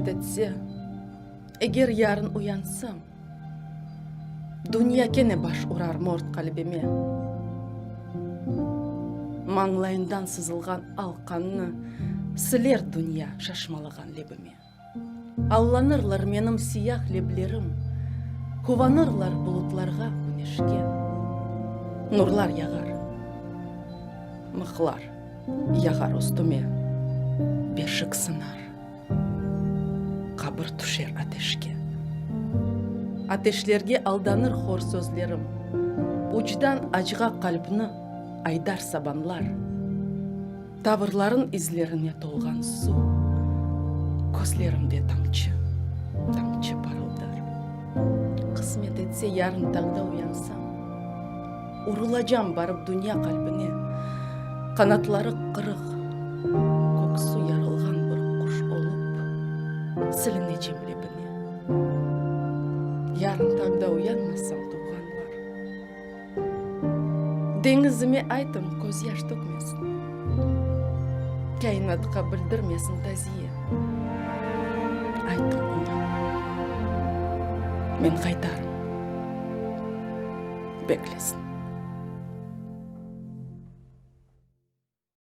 Qısmet etse, eger yarın uyansam, Dünya kene baş urar mort qalbime. Mañlayından sızılğan al qannı Siler dünya şaşmalağan lebime. Allanırlar menim siyah leblerim, Quvanırlar bulutlarğa, küneşke. Nurlar yağar, mıhlar yağar üstüme, Beşik sınar, qabir tüşer ateşke. Ateşlerge aldanır hor sözlerim, Ucdan acğa qalbni aydar sabanlar. Tavırların izlerine tolğan suv Közlerimde tamçı, tamçı parıldar. Qısmet etse yarın tañda uyansam, Urulacam barıp dünya qalbine, Qanatları qırıq, köksü yarılğan bir quş olıp, Silinecem lebine. Yarın tañda uyanmasam, tuvğanlar. Deñizime aytıñ, közyaş tökmesin, Kâinatqa bildirmesin taziye. Aytıñ oña, men qaytarım, beklesin.